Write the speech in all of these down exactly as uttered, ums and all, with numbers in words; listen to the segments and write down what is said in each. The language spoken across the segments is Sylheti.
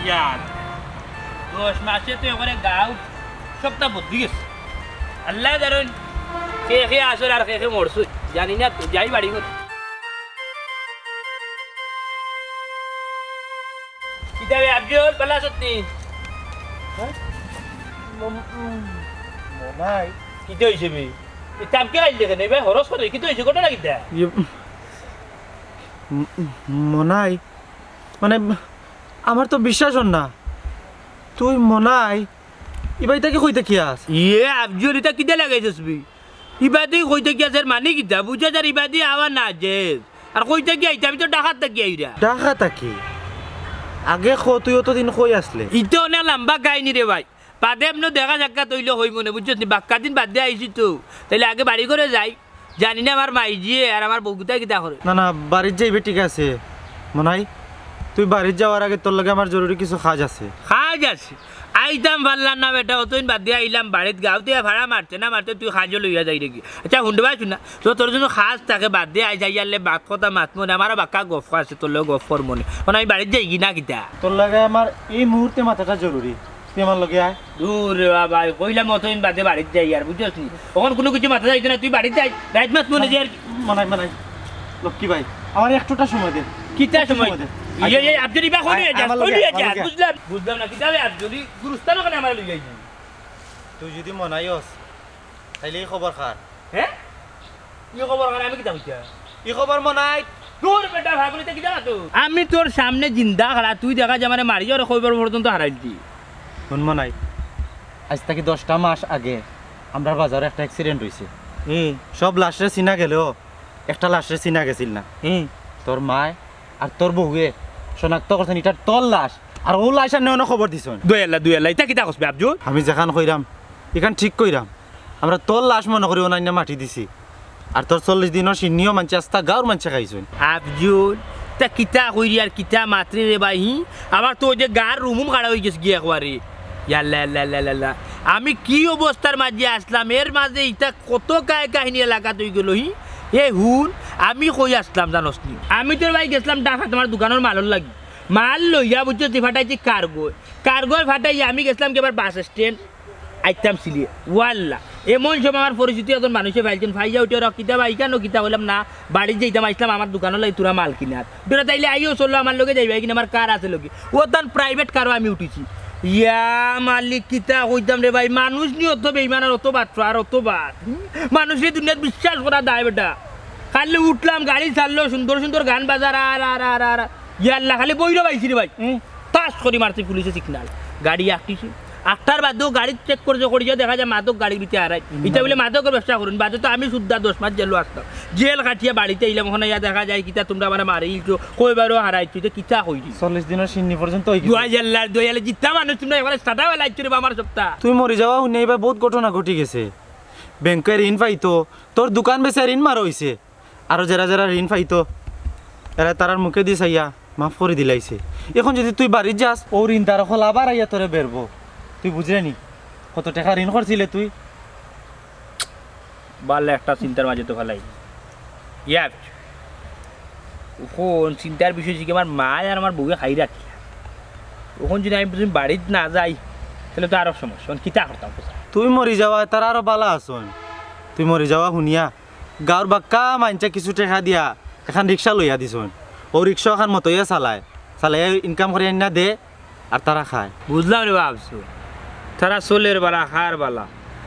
ইয়ার, দশ মাসে তো একবারে গাঁও সবটা বদলি গেছে। আল্লাহ জানইন, কে কে আছইন আর কে কে মরছইন, জানি না তো, যাই বাড়ি করি। কিতা বে আফজল, ভালা আছস নি? হ্যাঁ? ম-, উম, মনাই। কিতা অইছে বে? এই তামকে আইল দেখে নেই বে, হরস করে, কিতা অইছে, ঘটনা কিতা? ইয়ে, উম, উম, মনাই, মানে, আমার তো বিশ্বাস অর না। তুই মনাই, ইবাইতাকি কইতে কি আস? ইয়ে, আফজল, ইতা কিতা লাগাইছস বে? ইবাদি কইতে কি আছে, এর মানে কিতা? বুঝা যার ইবাদি আওয়া না যে। আর কইতে কি আইতে, আমি তো ঢাকাত থাকি আইরা। ঢাকা থাকি? আগে ক, তুই অতদিন কই আছলে? ইতা অনেক লম্বা কাহিনী রে ভাই। বাদে এমনে দেখা সাক্ষাৎ অইলে কইমু নে, বুঝছস নি? বাক্কা দিন বাদে আইছি তো। তাইলে আগে বাড়ি ঘরো যাই। জানি না আমার মাইজিয়ে আর আমার বউগুতায় কিতা করে। না, না, বাড়িত যাইবে, ঠিক আছে। মনাই, তুই বাড়িত যাওয়ার আগে তোর লগে আমার জরুরি কিছু কাজ আছে। কাজ আছে? আইতাম পারলাম না বেটা, অতদিন বাদে আইলাম বাড়িত, গাঁওত ভাড়া মারতে না মারতে তুই কাজও লইয়া যাইরে গি। আচ্ছা, হুন রে ভাই, হুন না। তো তোর জন্য কাজ থাকে বাদে আই যাই, আরলে বাক্কা কথা মাতমু নে, আমারও বাক্কা গফ আছে, তোর লগে গফ করমু নে। মানে আমি বাড়িত যাই কি না কিতা? তোর লগে আমার এই মুহূর্তে মাতাটা জরুরি। তুই আমার লগে আয়। দূর রে বাবা, কইলাম অতদিন বাদে বাড়িত যাই আর, বুঝছস নি? অখন কুনু কিছু মাতা যাইতো না, তুই বাড়িত যাই, রাইত মাতমু নে যে আর কি। মনাই, মনাই, লক্ষ্মী ভাই, আমার একটুটা সময় দে। কিতা একটু সময়? সময় দে। ইয়ে, ইয়ে, আফজল ইবা কই আয়, লইয়া যাস? আমার কই লগে, লইয়া আমার যাস? লগে। বুঝলাম, বুঝলাম না, কিতা বে আফজল, গুরুস্থান অখানো আমারে লইয়া আইলি। তুই যদি মনাই অস, তাইলে ই খবর কার? হ্যাঁ? ই খবর কার? আমি কিতা কইতাম? ই খবর মনাই। দূর বেটা, পাগল, ইতা কিতা মাতো? আমি তোর সামনে জিন্দা খাড়া, তুই দেখা যায় আমারে মারি যাওয়ার খবর পর্যন্ত হারাইলি। হুন মনাই, আইজ থাকি দশটা মাস আগে আমরার বাজারো একটা accident অইছে। হুম। সব লাশরে চিনা গেলেও একটা লাশরে চিনা গেছিল না। হুম। তোর মায় আর তোর বউয়ে শনাক্ত করছইন ইটা তোর লাশ, আর অউ লাশ আনিয়া অনো খবর দিছইন। দুই আল্লাহ, দুই আল্লাহ, ইতা কিতা কস বে আফজল? আমি যেখান কইরাম, ইখান ঠিক কইরাম। আমরা তোর লাশ মনো করি অনো আনিয়া মাটি দিছি। আর তোর চল্লিশ দিনর শিন্নিও মানষে, আস্তা গাঁওর মানষে খাইছইন। আফজল, তা কিতা কইরি আর কিতা মাতরে রে ভাই, হি? আমার তো অউ যে গার রুমুম খাড়া অইগেছে গি একবারে। ইয়াল্লা, ইয়াল্লা, ইয়াল্লা, ইয়াল্লা। আমি কি অবস্থার মাঝে আছলাম, এর মাঝে ইতা কত কায় কাহিনী এলাকাত অইগেলো, হি? এ হুন, আমি কই আছলাম জানোস নি? আমি তোর ভাই গেছলাম ঢাকাত আমার দোকানর মালর লাগি। মাল লইয়া বুঝছস নি ফাটাইছি কার্গো। কার্গোয় ফাটাইয়া আমি গেছলাম গি আবার বাস স্ট্যান্ড। আইতাম সিলিয়ে। ওয়াল্লা। এমন সময় আমার পরিচিত একজন মানষে পাইছইন, পাইয়া উঠিয়া ওরা কিতা বা ইখানো কিতা কইলাম না, বাড়িত যাইতাম, আইছলাম আমার দোকানর লাগি থুড়া মাল কিনাত। বেটা তাইলে আইও চলো আমার লগে যাইবায় কিনা, আমার কার আছে লগে। অউ তান private কারো আমি উঠিছি। ইয়া মালিক, কিতা কইতাম রে ভাই, মানুষ নি অত বেইমান আর অত বাটপার আর অত বাট। হুম? মানুষরে দুনিয়াত বিশ্বাস করা দায় বেটা। খালি উঠলাম, গাড়ি ছাড়লো, সুন্দর সুন্দর গান বাজার, আর, আর, আর, আর, ইয়াল্লা, খালি বইরো পাইছি রে ভাই। হুম। তাস করি মারছে পুলিশে সিগনাল। গাড়ি আটকিছে। আটটার বাদেও গাড়ি চেক করছে, করিয়া দেখা যায় মাদক গাড়ির ভিতরে হারায়। হুম। ইতা বলে মাদকর ব্যবসা করইন, বাদে তো আমি সুদ্ধা দশ মাস জেলো আছলাম। জেল কাটিয়া বাড়িত আইলাম, অখন ইয়া দেখা যায় কিতা তুমরা আমারে মারিলিছো, কয়বারও হারাইছো, ইতা কিতা কইরি? চল্লিশ দিনর শিন্নি পর্যন্ত অইগেছে। দুই আল্লাহর দুই আল্লাহ, জিতা মানুষ তুমরা একবারে সাদা বেলা আইছো রে বা আমার সপ্তাহ। তুই মরি যাওয়া হুনিয়া ইবার বউত ঘটনা ঘটি গেছে। ব্যাংকে ঋণ পাইতো, তোর দোকান বেচিয়া ঋণ মারা অইছে। আরো যেরা যেরা ঋণ পাইতো, এরা তারার মুখেদি চাইয়া মাফ করি দিলাইছে। অখন যদি তুই বাড়িত যাস, অউ ঋণদার অকল আবার আইয়া তোরে বেড়বো। তুই বুঝরে নি? কত টেকা ঋণ করছিলে তুই? বালা একটা চিন্তার মাঝে তো ফালাই। ইয়ার, অখন চিন্তার বিষয় অইছে গি আমার মায় আর আমার বউয়ে খাইরা কিলা। অখন যদি আমি বাড়িত না যাই, তাইলে তো আরো সমস্যা। অখন কিতা করতাম কও? তুই মরি যাওয়ায় তারা আরো বালা আছইন। তুই মরি যাওয়া হুনিয়া গাঁওর বাক্কা মাইনষে কিছু টেকা দিয়া এখান রিক্সা লইয়া দিছইন। অউ রিক্সা অখান মতইয়া চালায়, চালাইয়া ইনকাম করি আনিয়া দে, আর তারা খায়। বুঝলাম রে বা আফজল, তারা চলের বালা, খার বালা।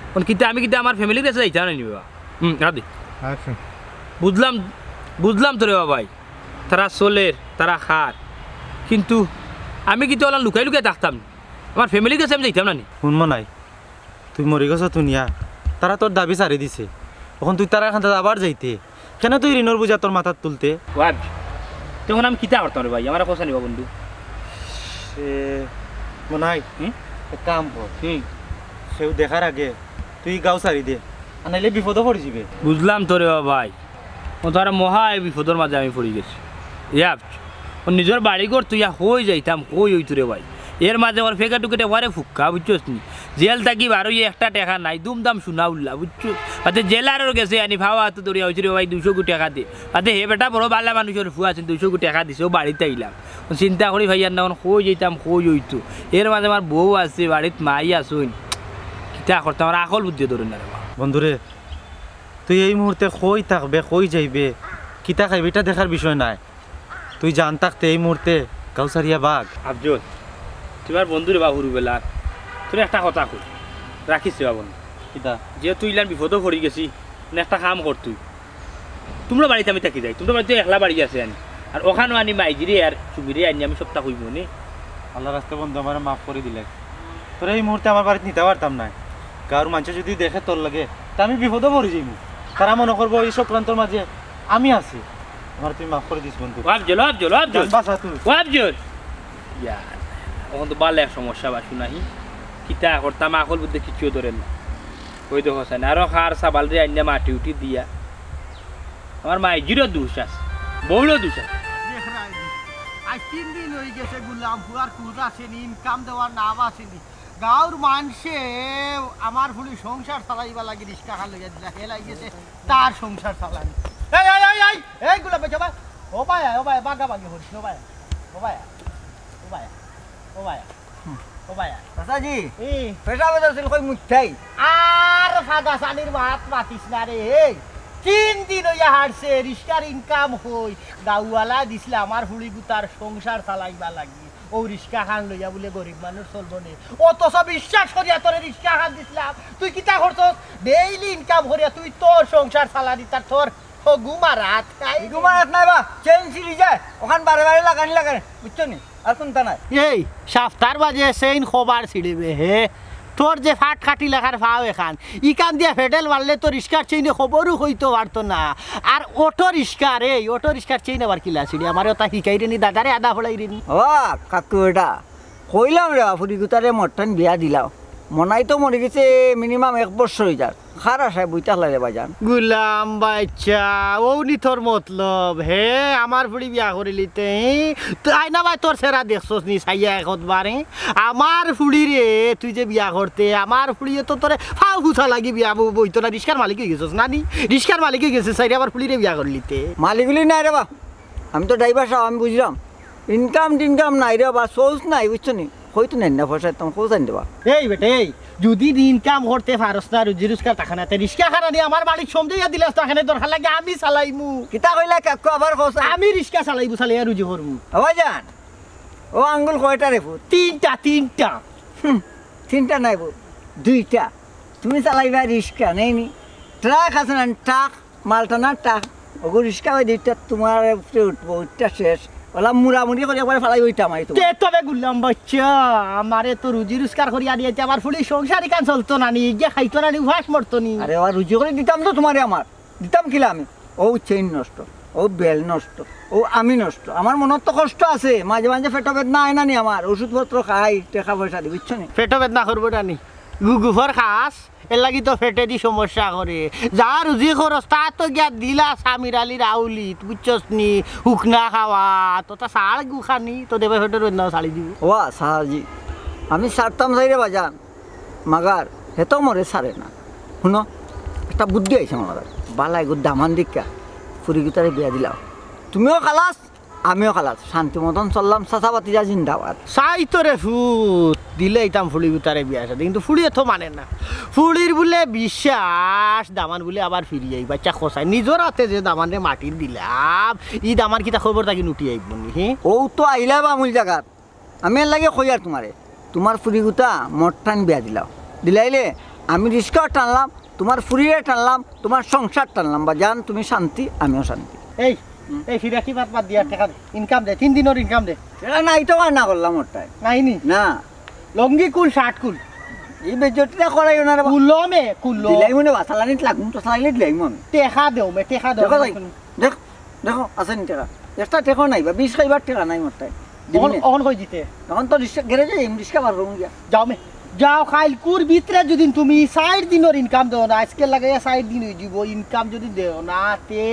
অখন কিতা আমি কিতা আমার ফ্যামিলির গেছে যাইতাম না নি বা? হুম, রাধে। আচ্ছা। বুঝলাম, বুঝলাম তো রে বা ভাই, তারা চলের, তারা খার, কিন্তু আমি কিতা অলা লুকাই লুকাই থাকতাম নি? আমার ফ্যামিলির গেছে আমি যাইতাম না নি? হুন মনাই, তুই মরি গেছস হুনিয়া, তারা তোর দাবি ছাড়ি দিছে। অখন তুই তারার কান্দাত আবার যাইতে, কেনে তুই ঋণর বুঝা তোর মাথাত তুলতে? ওয়াজ, তখন আমি কিতা করতাম রে ভাই, আমারে কও চাইন বা বন্ধু। সে মনাই, হুম? এক কাম কর। হুম। কেউ দেখার আগে তুই গাঁও ছাড়ি দে, আর নাইলে বিপদো পড়ি যিবে। বুঝলাম তো রে বা ভাই, অউ তো আর মহা এক বিপদর মাঝে আমি পড়ি গেছি। ইয়াব, অউ নিজর বাড়ি ঘর থুইয়া কই যাইতাম, কই অইতো রে ভাই। এর মাঝে অউ ফেকা টুকেটে ওয়ারে ফুক্কা, বুঝছস নি? জেল থাকি বার অইয়া একটা টেকা নাই, দুমদাম সোনা উল্লা, বুঝছস? বাদে জেলারর গেছে আনি ফাওয়া তো দরিয়া অইছে রে ভাই, দুইশো কোটি টেকা দে। বাদে হে বেটা বড় বালা মানুষর ফুয়া আছে, দুইশো কোটি টেকা দিছে, অউ বাড়িত আইলাম। চিন্তা করি ভাই, আর না অখন কই যাইতাম, কই অইতো। এর মাঝে আমার বউ আছে, বাড়িত মাই আছইন। কিতা করতাম, আমার আকল বুদ্ধি ধরে না রে বা। বন্ধুরে, তুই এই মুহূর্তে কই থাকবে, কই যাইবে, কিতা খাইবে, ইটা দেখার বিষয় নায়। তুই জান থাকতে এই মুহূর্তে গাউ ছাড়িয়া ভাগ। আফজল, তুমার বন্ধুরে বা হুরু বেলার, তুই একটা কথা কই, রাখিস রে বা বন্ধু। কিতা? যে তুই ইলান বিপদো পড়ি গেছি, না একটা কাম কর তুই, তুমরার বাড়িত আমি থাকি যাই, তুমরার বাড়িত একলা বাড়ি আছে আনি, আর অখানো আনি মাইজিরে আর চুমিরে আনি আমি সবটা কইমু নি। আল্লার রাস্তে বন্ধু, আমারে মাফ করি দিলে। তোরে এই মুহূর্তে আমার বাড়িত নিতা পারতাম নায়। গাউর মানষে যুদি দেখে তোর লগে, তে আমি বিপদো পড়ি যাইমু। তারা মনো করবো এই চক্রান্তর মাঝে আমি আছি। আমারে তুই মাফ করি দিস বন্ধু। ও আফজল, ও আফজল, ও আফজল। জান বাঁচা তুই। ও আফজল। ইয়া, অখন তো বালা এক সমস্যা বাসু নাহি। কিতা করতাম, আকল বুদ্ধি কিচ্ছু ধরে না। ওই দেখো সাইন, আরো কার সাবালরে আনিয়া মাটি উঠি দিয়া। আমার মাইজিরও দুষ আছে, বউরও দুষ আছে। দেখ রাইনি, আইজ তিন দিন অই গেছে গুলাম, ফুয়ার খুজ আছে নি, ইনকাম দেওয়ার নাম আছে নি। গাউর মানষে আমার ফুড়ি সংসার চালাইবার লাগি রিস্কা খান লইয়া দিলা, হে লাগি গেছে তার সংসার চালানি। এই, এই, এই, এই, এই গুলাম ভাই, ও ভাই, ও ভাই, ও ভাই, বাগা বাগি করিস, ও ভাই, ও ভাই, ও ভাই, ও ভাই, ও ভাই। চাচাজি, ই। পেশা বেদা ছিল কই মুঠাই? আর ফাদা সানির মাত মাতিস না রে, এই। তিন দিন অইয়া হারছে, রিস্কার ইনকাম কই? গাউআলা দিছলা আমার ফুড়ি গুতার সংসার চালাইবার লাগি। অউ রিস্কা খান লইয়া বুলে গরিব মানুষ চলবো নে। অথচ বিশ্বাস করিয়া তোরে রিস্কা খান দিছলাম। তুই কিতা করছস? ডেইলি ইনকাম করিয়া তুই তোর সংসার চালানি, তার তোর হগু মারাত খাই। হগু মারাত নায় বা, চেইন ছিড়ি যায়। অখান বারে বারে লাগানি লাগে, বুঝছো নি? আর কুন্তা নাই। এই, সাপ্তার বাদে চেইন কবার ছিড়িবে হে? তোর যে ফাট কাটি লাখার ফাও এখান, ইখান দিয়া ফেডেল মারলে তো রিস্কার চেইনে খবরও কইতো পারতো না। আর অটো রিস্কার, এই অটো রিস্কার চেইন আবার কিলা ছিড়ি? আমারে ওটা হিকাই রে নি, দাদারে আদা ফড়াই রে নি। ও কাকু বেটা, কইলাম রে, ফুড়ি গুতারে মরটাইন বিয়া দিলাও। মনাই তো মরি গেছে minimum এক বছর অই যার। খার আশায় বই থাকলা রে বাজান। গুলাম বাইচ্চা, অউ নি তোর মতলব। হে, আমার ফুড়ি বিয়া করিলিতে, হি? তুই আয়না বায় তোর চেহারা দেখছস নি, চাইয়া একতবার, হি? আমার ফুড়ি রে, তুই যে বিয়া করতে, আমার ফুড়িয়ে তো তোরে ফাও ফুছা লাগি বিয়া ব-, বইতো না, রিস্কার মালিক অই গেছস না নি? রিস্কার মালিক অই গেছস, চাইরে আমার ফুড়িরে বিয়া করিলিতে। মালিক অইলি নায় রে বা, আমি তো ড্রাইভার সাব, আমি বুঝলাম। ইনকাম টিনকাম নাই রে বা, সোর্স নাই, বুঝছো নি? কইতো নাই না পয়সা, একদম খোঁজ আনি দেবা। এই বেটা, এই, যুদি ইনকাম করতে পারস না, রুজি রোজগার থাকে না, তে রিস্কা খান আনি আমার বাড়িত সমঝাইয়া দিলাস তো, এখানে দরকার লাগে আমি চালাইমু। কিতা কইলা কাকু, আবার খোঁজ আনি? আমি রিস্কা চালাইমু, চালাইয়া রুজি করমু। ও ভাইজান, ও আঙ্গুল কয়টা রে ফুত? তিনটা, তিনটা। হুম, তিনটা নায় বো, দুইটা। তুমি চালাইবা রিস্কা, নেই নি? ট্রাক আছে না, ট্রাক? মালটানা টা, ওগো রিস্কা ওই দুইটা তোমার উপরে উঠবো, উঠটা শেষ। ওলা মুড়ামুড়ি করে একবারে ফালাই ওইটা মারি তোমার। তে তবে গুলাম বাচ্চা, আমারে তো রুজি রোজগার করি আনি আইতে আমার ফুড়ি সংসার ইখান চলতো না নি, গিয়া খাইতো না নি, উপাস মরতো নি। আরে বাবা, রুজি করে দিতাম তো তোমারে আমার, দিতাম কিলা আমি? ও চেইন নষ্ট, ও বেল নষ্ট, ও আমি নষ্ট। আমার মনত তো কষ্ট আছে, মাঝে মাঝে পেটো বেদনা আয় না নি আমার, ওষুধপত্র খাই, টেকা পয়সা দি, বুঝছো নি? পেটো বেদনা করবো না নি, গুগুফর খাস, এর লাগি তো পেটেদি সমস্যা করে। যা রুজি খরচ, তা তো গিয়া দিলা সামির আলীর আউলিত, বুঝছস নি? হুকনা খাওয়া, তো তা সার গুখানি, তো দেবে পেটের বেদনাও ছাড়ি দিব। ওয়া সাহাজি, আমি ছাড়তাম চাই রে বাজান, মাগার হে তো মরে ছাড়ে না। হুনো, একটা বুদ্ধি আইছে আমার মাথাত। বালা এগু দামান দিক্কা, ফুরি গুতারে বিয়া দিলাও। তুমিও খালাস, আমিও খালাস, শান্তি মতন চললাম, চাচা ভাতিজা জিন্দাবাদ। চাই তো রে ফুত, দিলে ইতাম ফুড়ি গুতারে বিয়া শাদি, কিন্তু ফুড়িয়ে তো মানে না। ফুড়ির বুলে বিশ্বাস, দামান বুলে আবার ফিরি আইবা। বাচ্চা খোসায়, নিজর আতে যে দামানরে মাটির দিলাম, ই দামান কিতা খবর থাকি নুটি আইব নি, হি? ও তো আইলা বামুল জাগাত, আমি এর লাগি কইয়ার তোমারে, তোমার ফুড়ি গুতা মরটাইন বিয়া দিলাও, দিলাইলে আমি রিস্কাও টানলাম, তোমার ফুড়িরে টানলাম, তোমার সংসার টানলাম, বাজান তুমি শান্তি, আমিও শান্তি। এই, এই ফিরাকি বাদ বাদ দিয়া টেকা দে, ইনকাম দে, তিন দিনর ইনকাম দে। এরা নাই তো আর না করলাম ওরটাই। নাই নি? না। লঙ্গি কুল, শার্ট কুল। এই বেজটিটা করাইও না রে বা। কুলো মে, কুলো। দিলাই মনে বা, চালানিত লাগুম তো, চালানিত দিলাই মনে। টেকা দেও মে, টেকা দেও। দেখো ভাই, দেখ, দেখো, আছে নি টেকা? একটা টেকাও নাই বা, বিষ খাইবার টেকা নাই মোরটাই। দিবি অখন, নে? অখন কই দিতে? অখন তো রিক্সা, গ্যারেজে যাইম, রিক্সা বার করমু গিয়া। যাও মে, যাও, কাইলকুর ভিতরে যদি তুমি চাইর দিনর ইনকাম দেও না, আইজকে লাগাইয়া চাইর দিন অই যিবো, ইনকাম যদি দেও না, তে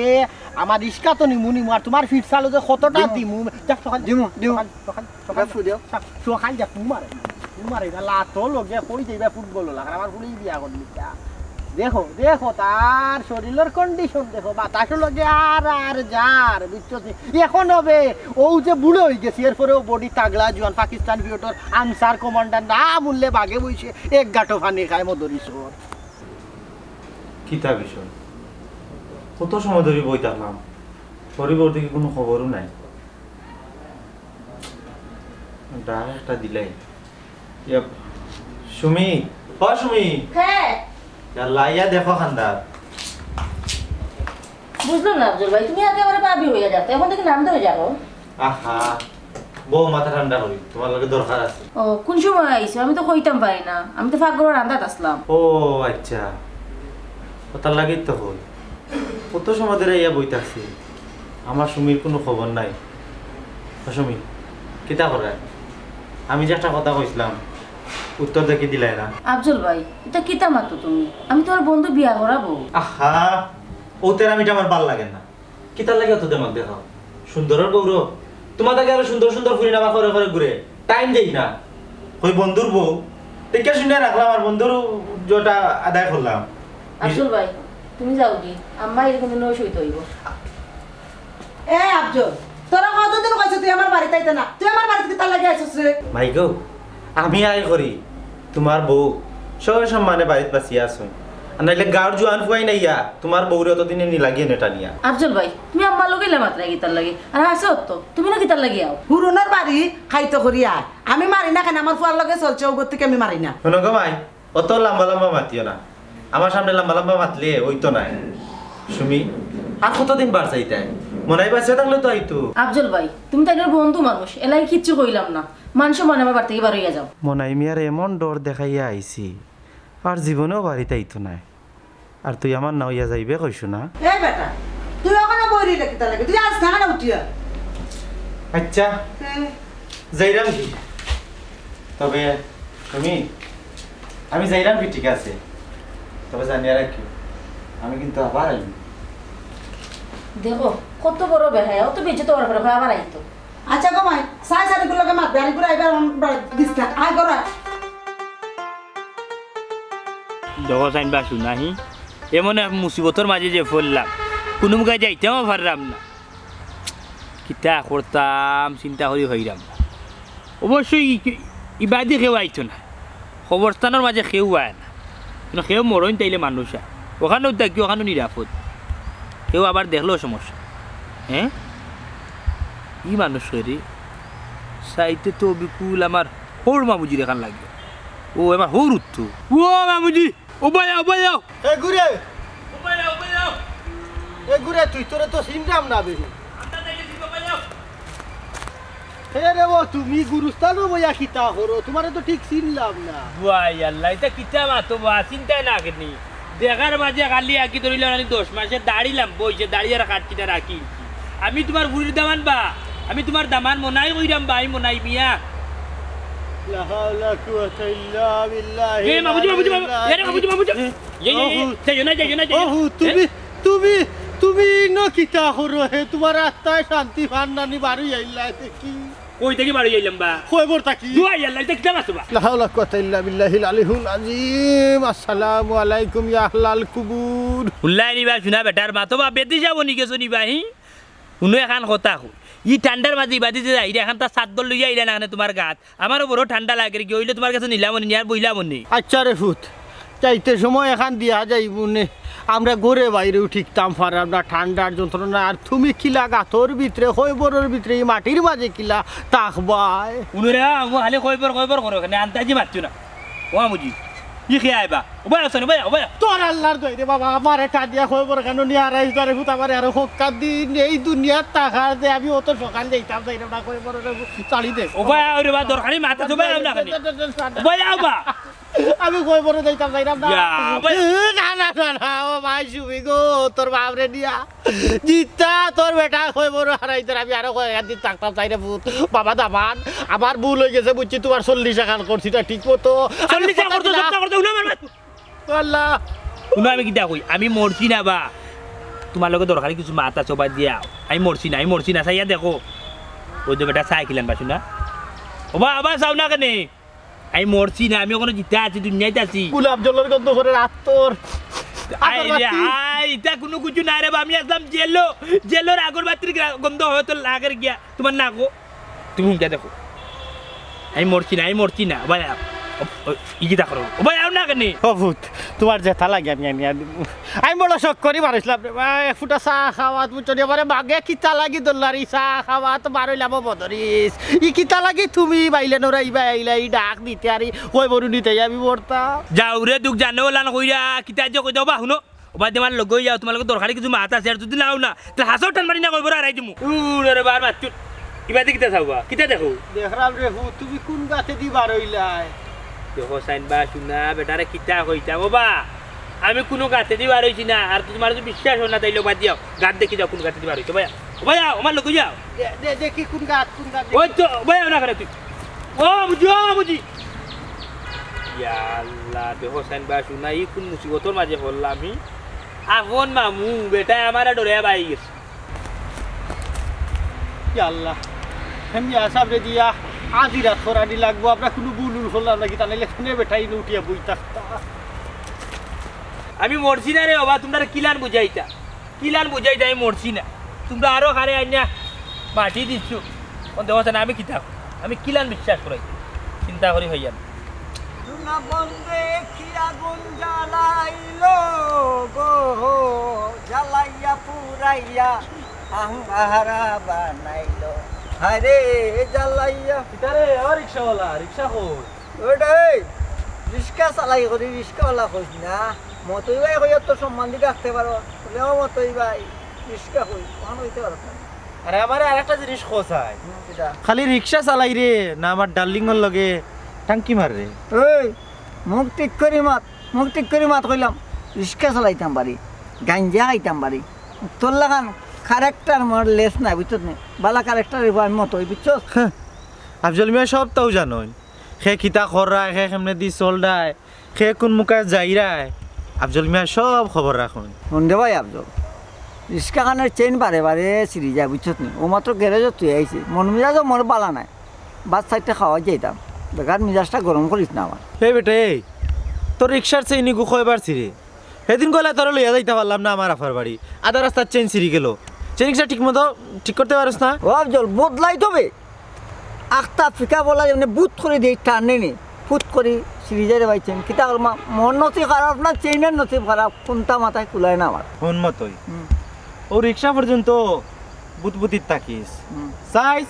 আমার রিক্সা তো নিমু, নিমু, আর তোমার ফিট চালো যে কতটা দিমু। দিমু, যাও, সকাল দিমু, দিমু। সকাল, সকাল, সকাল, রাখো দিও। সকাল, সকাল যা, তোমার, তোমার এটা লাতো লগে কই যাইবা ফুটবল লাগা, আমার ফুড়ি বিয়া করলি তা। দেখো, দেখো, তার শরীরর condition দেখো, বাতাসও লাগে আর, আর যার, বুঝছো নি? এখন হবে, ও যে বুড়ো হয়ে গেছে, এরপরেও body তাগড়া, জোয়ান, পাকিস্তান পিরিয়ডর আনসার কমান্ডার, না মূল্যে বাগে বইছে, এক গাঁটো পানি খায় মদরিসর। কিতা বিষয়? কত সময় ধরি বই থাকলাম, পরিবর্তে কি কোনো খবরও নাই। ডাক একটা দিলাই। ইয়া, সুমি, ও সুমি। হ্যাঁ। ইয়াল্লা, ইয়া দেখো খান্দার। বুঝলাম না আফজল ভাই, তুমি আগে আমার ভাবি হইয়া যাও, এখন থেকে নাম ধরে যাও। আহা, বউ মাথা ঠান্ডা করি, তোমার লগে দরকার আছে। ও, কোন সময় আইছো? আমি তো কইতাম পারি না, আমি তো পাকঘরর রান্দাত আসলাম। ও আচ্ছা, ও তার লাগেই তো কই। কত সময় ধরে ইয়া বই থাকছি, আমার সুমির কোনো খবর নাই। ও সুমি, কিতা করায়? আমি যে একটা কথা কইছিলাম, উত্তর দেখি দিলাই না। আফজল ভাই, এটা কিতা মাতো তুমি? আমি তোমার বন্ধু বিয়া করাবো। আহা, ও তেরা মিঠা আমার ভালা লাগে না। কিতার লাগি অত দেমাগ দেখাও? সুন্দরর গৌরব। তোমার তাকে আরো সুন্দর সুন্দর ফুরি নামা করে করে ঘুরে। টাইম দেই না। কই বন্ধুর বউ। দেখে শুনে রাখলাম আর বন্ধুর যেটা আদায় করলাম। আফজল ভাই, তুমি যাও কি? আম্মা এরকম দিন অসুবিধা হইব। এ আফজল, তোরা কতদিন কইছো তুই আমার বাড়িত আইতে না? তুই আমার বাড়িত কিতার লাগি আইছস রে? মাই গো, আমি আয় করি, তোমার বউ সয় সম্মানে বাড়িত বাঁচিয়া আছইন। আর নাইলে গাঁওর জোয়ান ফুয়াইন আইয়া তোমার বউরে অতদিনে নিলাগি এনে টানিয়া। আফজল ভাই, তুমি আম্মার লগে ইলা মাতরায় কিতার লাগি? আর আছে অত, তুমি না কিতার লাগি আও? হুরুনর বাড়ি খাইতো করি আয়। আমি মারি না কেনে, আমার ফুয়ার লগে চলছে, ওগর থেকে আমি মারি না। হুনো গো মাই, অত লম্বা লম্বা মাতিও না। আমার সামনে লম্বা লম্বা মাতলে অইতো নায়। সুমি, আর কতদিন বাঁচাইতায়? মনাই বাঁচিয়া থাকলে তো আইতো। আফজল ভাই, তুমি তাইনর বন্ধু মানুষ, এলাই কিচ্ছু কইলাম না। মান সম্মানে আমার বাড়ি থেকে বার হইয়া যাও। মনাই মিয়ার এমন ডর দেখাইয়া আইছি, আর জীবনেও বাড়িত আইতো নায়। আর তুই আমার না অইয়া যাইবে কইছো না? এই বেটা, তুই ওখানে বই রইলে কিতা লাগে? তুই আজ না কেন উঠিয়া? আচ্ছা, হ্যাঁ। যাইরাম কি? তবে তুমি, আমি যাইরাম কি, ঠিক আছে, তবে জানিয়া রাখিও, আমি কিন্তু আবার আইমু। দেখো, কত বড় বেহায়া, অত বেজে তো ওর পরে আবার আইতো। আচ্ছা গো মাই, সাই সারি গুলোকে মাত, গাড়ি ঘুরে আইবার আমরা দিস না, আয় করো। দেখো সাইন বা শুনাহি, এমন এক মুসিবতর মাঝে যে পড়লাম, কোনো মুখে যাইতেও পারলাম না। কিতা করতাম, চিন্তা করি হইরাম না। অবশ্যই ই-, ইবাদি কেউ আইতো না, কবরস্থানর মাঝে কেউ আয় না, কিন্তু কেউ মরইন তাইলে মানুষ আয়, ওখানেও থাকি, ওখানেও নিরাপদ, কেউ আবার দেখলেও সমস্যা। হ্যাঁ, ই মানুষ করি চাইতে তো বিকুল আমার হৌর মামুজির এখান লাগে। ও আমার হৌর উত্তর। ও মামুজি, ও ভাই, ও ভাই, ও। এ গুরে। ও ভাই, ও ভাই, ও। এ গুরে, তুই তোরে তো চিনলাম না বেশি। হে রে, ও তুমি গুরুস্থানো বইয়া কিতা করো? তোমারে তো ঠিক চিনলাম না। ওয়াই আল্লাহ, এটা কিতা মাতো বা, চিন্তায় না কেনি। দেখার মাঝে খালি আঁকি ধরিল, আমি দশ মাসে দাড়ি লাম্বা অইছে, দাড়ি আর কাটছি না, রাখি। আমি তোমার ফুরির দামান বা, আমি তোমার দামান মনাই কইরাম বা, আমি মনাই মিয়া। লা হাওলা কুওয়াতা ইল্লা বিল্লাহি এ মামুজি, মামুজি, মামুজি, এ রে মামুজি, মামুজি। এ, এ, এ, ওহু। যাইও না, যাইও না, যাইও না। ওহু, এ? তুমি, তুমি, তুমি ইনো কিতা করো হে? তোমার আত্মায় শান্তি পার না নি, বাড়ি আইলা দেখি। কই থাকি বাড়ি আইলাম বা? কয়বর থাকি। দুয়াই আল্লাহ, এটা কিতা মাতো বা? লা হাওলা কুওয়াতা ইল্লা বিল্লাহিল আলিহুল আজিম। আসসালামু আলাইকুম ইয়া আহলাল কুবুর। উল্লাই নিবা শুনা বেটার মাতো বা, বেদিশা বনি গেছো নিবা, হি? হুনো এখান কথা কই। ই ঠান্ডার মাঝে ইবাদি যে যাইরা, এখান তা চাদর লইয়া আইলা না কেনে তোমার গাত। আমারও বড় ঠান্ডা লাগের গি, অইলে তোমার গেছে নিলাম নি, আর বইলাম নি। আচ্ছা রে ফুত, যাইতে সময় এখান দিয়া যাইমু নে। আমরা ঘরে বাইরেও টিকতাম পাররাম না ঠান্ডার যন্ত্রণা। আর তুমি কিলা গাতর ভিতরে, কয়বরর ভিতরে, ই মাটির মাঝে কিলা থাকবায়? উনুরে, ও খালি কয়বর, কয়বর করো, এখানে আন্তাজি মাতছো না। ও মামুজি, ই কে আইবা? ও ভাই, আসো না, ভাই, ও ভাই। তোর আল্লাহর দোয়াই রে বাবা, আমারে টানিয়া কয়বর কেন নিয়া আরাইস রে ফুত, আমারে আরো হক্কা দিন, এই দুনিয়ার টাকার দে, আমি অত সকাল যাইতাম চাইরাম না, কয়বর রে ফুত, ছাড়ি দে। ও ভাই, আও রে বা, দরকারি মাত আছে, ভাই, আও না কেনে। ও ভাই, আও বা। আমি কয়বর যাইতাম চাইরাম না। ইয়া, ভাই। এ, না, না, না, না, ও ভাই, সুমি গো, তোর বাপরে নিয়া। জিতা, তোর বেটা কয়বর হারাইতে, আমি আরো কয়েক দিন থাকতাম চাইরাম ফুত। বাবা দামান, আমার ভুল হয়ে গেছে, বুঝছি, তোমার চল্লিশ আখান করছি না ঠিক মতো। চল্লিশ আখান করছো, সত্য করছো, হুনো আমার মাত। আল্লাহ। হুনো, আমি কিতা কই, আমি মরছি না বা। তোমার লগে দরকারি কিছু মাত আছে, ও ভাই দিয়া। আমি মরছি না, আমি মরছি না, চাইয়া দেখো। ওই যে বেটা চাই কিলান বা, শুনা। ও বা, আবার চাও না কেনে? আমি মরছি না, আমি ওখানে জিতা আছি, দুনিয়াত আছি। গোলাপ জলর গন্ধ করে রাত তোর। আই রে, আগরবাতি। আই, ইতা কুনু কিছু না রে বা, আমি আছলাম জেলো, জেলর আগরবাতির গা-, গন্ধ হয়তো লাগের গিয়া তুমার নাকো। তুমি হুনকিয়া দেখো, আমি মরছি না, আমি মরছি না। ও ভাই, আও। ও, ও, ই কিতা করো? ও ভাই, আও না কেনে? ও পুত, তুমার যেতা লাগে আমি আনিয়া দিমু। আমি বড় শখ করি বারইছলাম রে বা, এক ফুটা চা খাওয়াত, বুঝছো নি? আমারে মাগে কিতা লাগি দল্লারি চা খাওয়াত বারইলাম ও বদরিস। ই কিতা লাগি তুমি বাইলে নরাইবা আইলা, ই ডাক দিতে আরি, কই বরু নিতে আমি মরতাম। যাও রে, দুখ জানো ওলান কইরা, কিতা যে কই দেও বা, হুনো। ও বাদ দে, আমার লগে যাও, তুমার লগে দরকারি কিছু মাত আছে, আর যুদি নাও না, তে হাছাউ টান মারি না কইবো, আর আড়াই দিমু। উরে রে বার মাত চুট। ইবাদি কিতা চাও বা? কিতা দেখো? দেখরাম রে হু, তুমি কুন গাতেদি বারইলায়? দেখো চাইন বা, হুনা, বেটারে কিতা কইতাম, ও বা, আমি কুনু গাতেদি বারইছি না, আর তুমার যুদি বিশ্বাস অয় না, তাইলে ও বাদ দিয়াও, গাত দেখি যাও, কুন গাতেদি বারইছো, ভাইয়া। ও ভাইয়া, আমার লগে যাও। দে-, দে-, দেখি কুন গাত, কুন গাত দেখি। ওই তো, ভাইয়া, না করে তুই। ও বুঝি, ও বুঝি। ইয়া আল্লাহ, দেখো চাইন বা, হুনা, ই কুন মুসিবতর মাঝে পড়লাম আমি? আপন মামু, বেটায় আমারে ডরে বাই গেছে। ইয়া আল্লাহ, হে মিয়া সাবরে দিয়া আজি রাত করানি লাগবো, আমরা কুনু ভুল উল করলাম নাকি, তা নাইলে কেনে বেটায় ইনো উঠিয়া বই থাকতা। আমি মরছি না রে বাবা, তুমরারে কিলান বুঝাইতা, কিলান বুঝাইতা, আমি মরছি না। তুমরা আরো কারে আইনা মাটি দিছো, কোন দেবতা না, আমি কিতা, আমি কিলান বিশ্বাস করাই, চিন্তা করি হইয়া না। সোনা বন্দে কি আগুন জ্বালাইলো গো, জ্বালাইয়া পুরাইয়া আঙ্গারা বানাইলো। হায়রে জ্বালাইয়া। কিতারে, ও রিক্সাওয়ালা, রিক্সা কই? ওইটাই, রিক্সা চালাই করি, রিক্সাওয়ালা কইস না। মতই ভাই কইয়া তোর সম্মান দি ডাকতে পারো। বলে, "ও মতই ভাই, রিক্সা কই?" তখন কইতে পারো না। আরে, আমারে আরেকটা জিনিস কও চাই। হুম, কিতা? খালি রিক্সা চালাই রে, না আমার ডার্লিংর লগে টাঙ্কি মার রে? এই, মুখ ঠিক করি মাত, মুখ ঠিক করি মাত কইলাম। রিক্সা চালাইতাম পারি, গাঞ্জা খাইতাম পারি। তোর লাখান character মোর লেস নাই, বুঝছত নি? বালা character অইবো আমি মতই, বুঝছস? হ্যাঁ, আফজল মিয়া সব তাও জানইন। হে কিতা কররায়, হে কেমনে দি চলরায়, হে কুন মুখা যাইরায়, আফজল মিয়া সব খবর রাখইন। হুন রে ভাই আফজল, রিক্সাখানর চেইন বারে বারে ছিড়ি যায়, বুঝছত নি? ও মাত্র গ্যারেজো থুই আইছি, মন মিজাজও মোর বালা নাই, বাদ সাইডটা খাওয়াই যাইতাম, বেকার মিজাজটা গরম করিস না আমার। হে বেটা, এই তোর রিক্সার চেইন ইগু কয়বার ছিড়ে? হেদিন কইলা তোরে লইয়া যাইতা পারলাম না আমার আফার বাড়ি, আধা রাস্তাত চেইন ছিড়ি গেল। চেইন রিক্সা ঠিক মতো ঠিক করতে পারস না? ও আফজল, বদলাইতে অইবো। আখতা ফিকা বলা যেমনে বুত করি দেই, টানে নি, ফুত করি ছিড়ি যায় রে ভাই চেইন। কিতা করমু? মোর নসিব খারাপ না চেইনর নসিব খারাপ, কুনটা মাথায় কুলায় না আমার। হুন মতই। হুম। ও রিক্সা পর্যন্ত বুতবুতিত থাকিস। হুম। চাইস,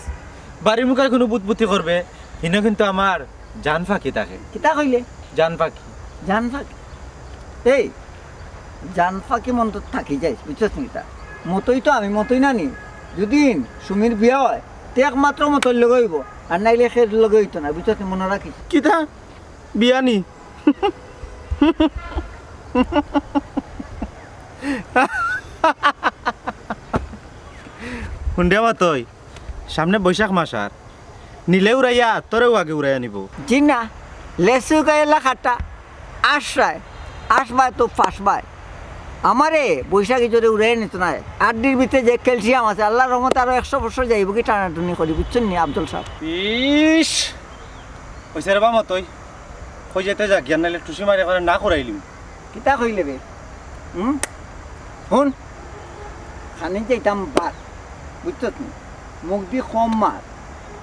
বাড়ির মুখে কুনু বুতবুতি করবে, হিনো কিন্তু আমার জান ফাঁকি থাকে। কিতা কইলে? জান ফাঁকি। জান ফাঁকি? এই, জান ফাঁকি মন তো থাকি যাইস, বুঝছস নি তা? মতই তো আমি মতই না নি। যুদিন সুমির বিয়া অয়, তে একমাত্র মতইর লগে অইবো, আর নাইলে কেউর লগে অইতো না, বুঝছস নি? মনো রাখিস। কিতা? বিয়া নি? হুন দে মতই, সামনে বৈশাখ মাস আর, নিলে উড়াইয়া, তোরেও আগে উড়াইয়া নিবো। জি না, লেসু গায়েলা খাটা, আশরায়, আশবায় তো ফাঁসবায়। আমারে বৈশাখী জ্বরে উড়াইয়া নিতো নায়। আড্ডির ভিতরে যে ক্যালসিয়াম আছে, আল্লার রহমতে আরো একশো বছর যাইবো কি টানাটুনি করি, বুঝছইন নি আফজল সাব? ইস, অইছে রে বা মতই, কই যাইতে যা, জ্ঞান নাইলে টুসি মারি করে না করাইলিম। কিতা কইলে বে? হুম? হুন, খানি যাইতাম বার, বুঝছত নি? মুখ দি কম মার,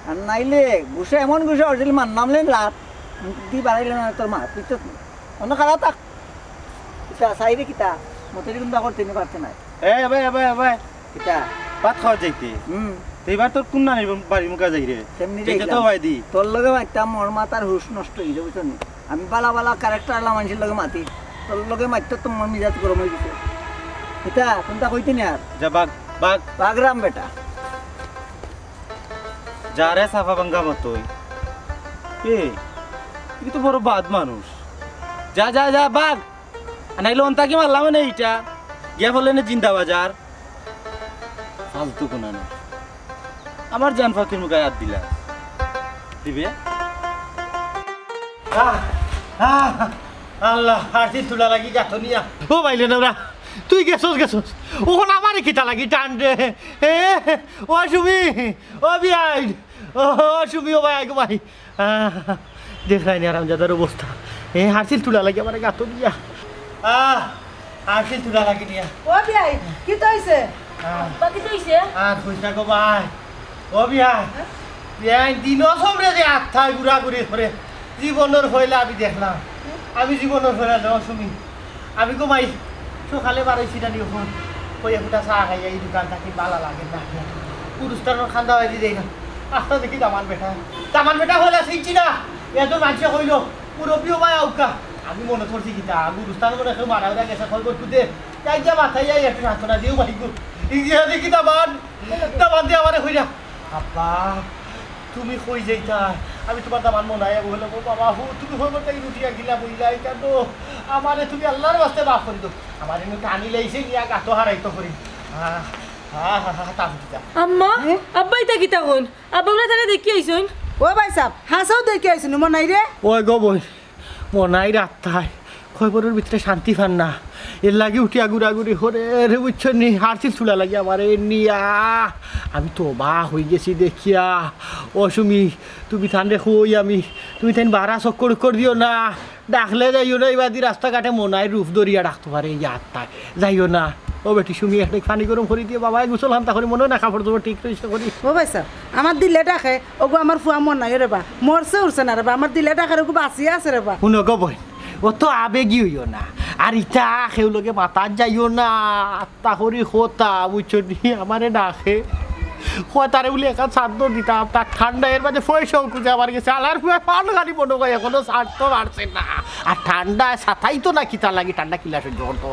আর নাইলে গুসা এমন গুসা অরিজিনাল মার নামলে লাত, মুখ দি বাড়াইলে না তোর মার, বুঝছত নি? অন্য খারাপ থাক। কিতা, সাইরে কিতা? মতরি কুন্দা করতে নি পারতে নাই। এ ভাই, এ ভাই, এ ভাই। কিতা? ভাত খাওয়া যাইতে। হুম। তো এবার তোর কোন নানির বাড়ি মুখা যাই রে? কেমনি যাইতে যাইতাম? তো ভাই দি। তোর লগে মারতাম, মোর মাথার হুশ নষ্ট অই যাবো, বুঝছো নি? আমি বালা বালা ক্যারেক্টার আলা মানুষের লগে মাতি। তোর লগে মারতে তো মোর মিজাজ গরম অই গেছে। কিতা, কোনটা কইতে নি আর? যা বাগ, বাগ। বাগরাম বেটা। যা রে সাফা ভাঙ্গা মতই। এ, তুই তো বড় বাদ মানুষ। যা, যা, যা, বাগ। আর নাইলে অন্তা কি মারলাম মানে এইটা? গিয়া বলে নে জিন্দা বাজার। ফালতু কোনা না। আমার জান ফাকির মুখে হাত দিলা। দিবে? আহ, আহ, আল্লাহ, আর দিন তুলা লাগি গাতো নিয়া। ও বাইলে না ওরা, তুই গেছস, গেছস। ওখান আমারে কিতা লাগি টান রে? এ, ও সুমি, ও বিয়াই, ও, ও সুমি, ও ভাই, গো ভাই। আহ, দেখরায় নি আরামজাদার অবস্থা। এ, হারছিল তুলা লাগি আমারে গাতো নিয়া। আহ, আশিল তুলা লাগি নিয়া। ও বিয়াই, কিতা অইছে? আহ, বাকি তো অইছে। আর কইস না গো ভাই। ও বিয়াই, বিয়াই দিনও সবরে যে আত্মায় ঘুরাঘুরি করে, জীবনর পয়লা আমি দেখলাম। আমি জীবনর পয়লা দেও শুনি। আমি গো ভাই, সকালে বারইছি না নি অখন। কই একটা চা খাইয়া এই দোকান থাকি বালা লাগে না। গুরুস্থানর খান্দা বাড়ি দেই না। আস্তা দেখি দামান বেটা। দামান বেটা হইলা শিখছি না। এত মানষে কইলো, মুরব্বী ও ভাই আউকা। আমি মনে করছি কিতা, গুরুস্থান মনে কেউ মারা উরা গেছে, কই করতু দে। যাই গিয়া মাথায় যাই একটু সান্ত্বনা দিও ভাই গো। ইগিয়া দেখি দামান, দামান দিয়ে আমারে কইরা। আব্বা, তুমি কই যাইতায়? আমি তুমার দামান মনাই আবু হলে, ও বাবা, হো, তুমি কই করতে রুটি আগিলা বইলাই কেন? আমারে তুমি আল্লাহর ওয়াস্তে মাফ করি দেও। আমারে নু টানি লাইছে নিয়া গাতো হারাইতো করি। আহ, আহ, আহ, আহ, তাম দিতা। আম্মা, হুম? আব্বা ইতা কিতা কইন? আব্বা আমরা তারে দেখি আইছইন। ও ভাই সাহেব, হাসাও দেখি আইছইন, মনাই রে। ওই গো বই, মনাই রাত্তায় কবরর ভিতরে শান্তি পার না। এর লাগি উঠিয়া ঘুরাঘুরি করে রে, বুঝছো নি? হারছিল চুলা লাগি আমারে নিয়া। আমি তো অবাক হই গেছি দেখিয়া। ও সুমি, তুমি তানরে কই আমি, তুমি তাইন বারা চক্কর উক্কর দিও না। ডাকলে যাইও না, ইবাদি রাস্তাঘাটে মনাই রূপ ধরিয়া ডাকতো পারে এই আত্মায়। যাইও না। ও বেটি সুমি, একটা পানি গরম করি দিয়ে বাবায় গোসল হান্তা করি মনে হয় না কাপড় চোপড় ঠিক রইছে করি। ও ভাই সাহেব, আমার দিলে ডাকে, ওগো আমার ফুয়া মনাই রে বা, মরছে উঠছে না রে বা, আমার দিলে ডাকে ওগো বাঁচিয়া আছে রে বা। হুনো গো বইন, অত আবেগী হইও না। আর ইতা কেউ লগে মাতার যাইও না। আত্মা করি কথা, বুঝছো নি? আমারে ডাকে। কয় তারে বলে একা সাধ্য দিতাম, তার ঠান্ডা এর মাঝে পয়সাও খুঁজে আমার গেছে। আলার ফুয়া পান খালি মনে হয় এখনো ছাড়তো পারছে না। আর ঠান্ডায় সাতাই তো না কিতা লাগি, ঠান্ডা কিলা সহ্য করতো।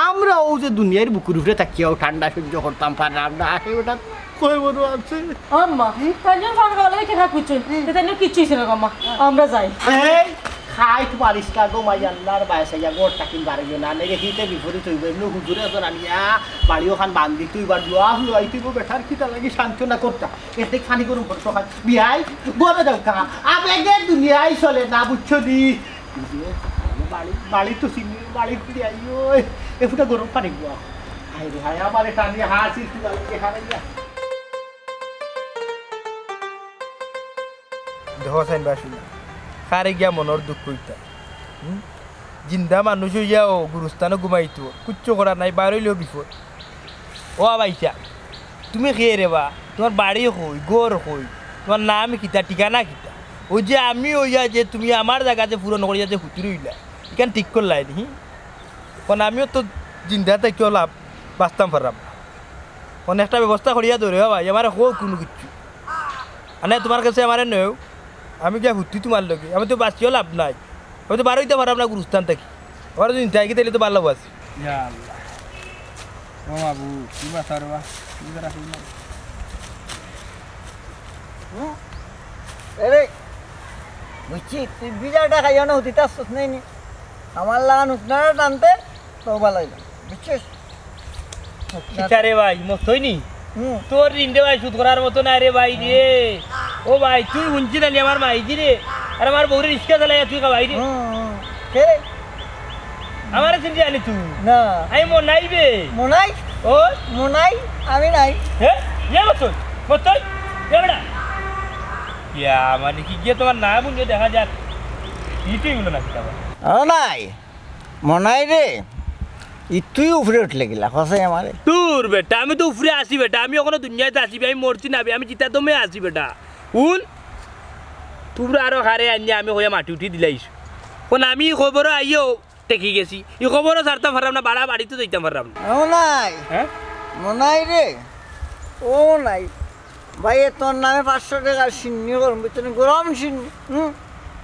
আমরা ও যে দুনিয়ার বুকুর উপরে থাকিয়াও ঠান্ডা সহ্য করতাম পারলাম না। আরে বেটা, কই বড় আছে? আম্মা, তাই জন্য ফান খাওয়া লাগে কেনা কুচুন। তাই জন্য কিচ্ছু হইছে না গো আম্মা। আমরা যাই। এই, খাইত পারিস না গো মাই, আল্লাহর বায় চাইয়া ঘর থাকি বারইও না। নেগে হিতে বিপরীত হইব। এমনি হুজুরে তো আনিয়া বাড়ি ওখান বান্দি তুই বার দোয়া হুয়াই তুই বেটার কিতা লাগি সান্ত্বনা করতা। এতে খানি গরম করতো খাই। বিয়াই, ঘরে যাও কা। আবেগে দুনিয়ায় চলে না, বুঝছো নি? বাড়ি, বাড়ি তো চিনি, বাড়ি ফিরে আইও। এ ফুটা গরম পানি গুয়া। হায় রে হায়, আমার এটা নিয়ে হাসি তুই বাড়ি দেখা নাই না। দেখো সাইন বাসু না, কারে গিয়া মনর দুঃখ ইতা। হুম? জিন্দা মানুষ হইয়াও গুরুস্থানো ঘুমাইতো, কুচ্ছু করার নাই, বার হইলেও বিপদ। ও আবাইসা, তুমি কে রে বা? তুমার বাড়ি কই, ঘর কই, তুমার নাম কিতা, ঠিকানা কিতা? ওই যে আমি হইয়া যে তুমি আমার জাগা যে পূরণ করিয়া যে হুতুর হইলা, ইখান ঠিক করলাই নি? কারণ আমিও তো জিন্দা থাকিও লাভ, বাঁচতাম পারলাম না। কারণ একটা ব্যবস্থা করিয়া ধরে, ও ভাই, আমারে কও কুনু কিচ্ছু। আনে তুমার কাছে আমারে নেও, আমি গিয়া হুতি তুমার লগে, আমি তো বাঁচিও লাভ নাই, আমি তো বারইতে পারলাম না গুরুস্থান থাকি। আমার যদি নিতে আইগে তাইলে তো ভালো আছে। ইয়া আল্লাহ। ও বাবু, কি বাঁচা রে বা? কি বাঁচা রাখবি না? হুম? এরে, বুঝছি, তুই বিজাটা খাইয়া না হুতি তার সুখ নেই নি। আমার লাগান উঠনারা টানতে, তো ভালো হইল। বুঝছিস? কিতা রে ভাই, মতই নি? হুম। তোর ঋণ রে ভাই, শোধ করার মতো না রে ভাই রে। ও ভাই, তুই হুনছি না নি আমার মাইজি রে? আর আমার বউরে রিক্সা চালাইয়া তুই খাওয়াই রে। হুম, হুম। কে রে? আমারে চিনতে জানি তুই? না। আমি মনাই বে। মনাই? ও? মনাই? আমি নাই। হে? ইয়ে মতই? মতই? এ বেটা। ইয়া, মানে কি গিয়ে তোমার নাম হুনলে দেখা যাক। ইটুই বলো না কিতা বা? ও নাই। মনাই রে, ই তুই উপরে উঠলে গিলা, কসাই আমারে। দূর বেটা, আমি তো উপরে আছি বেটা, আমি অখনো দুনিয়াত আছি বে, আমি মরছি না বে, আমি জিতা দমে আছি বেটা। হুন, তোমরা আরো হারে আনিয়া আমি কইয়া মাটি উঠি দিলাইছো। কোন আমি ই খবরও আইও টেকি গেছি, ই খবরও ছাড়তাম পারলাম না, বাড়া বাড়িত যাইতাম পারলাম না। ও নাই, হ্যাঁ? মনাই রে, ও নাই। ভাই, এ তোর নামে পাঁচশো টেকার শিন্নি করুম, বুঝছো নি? গরম শিন্নি। হুম?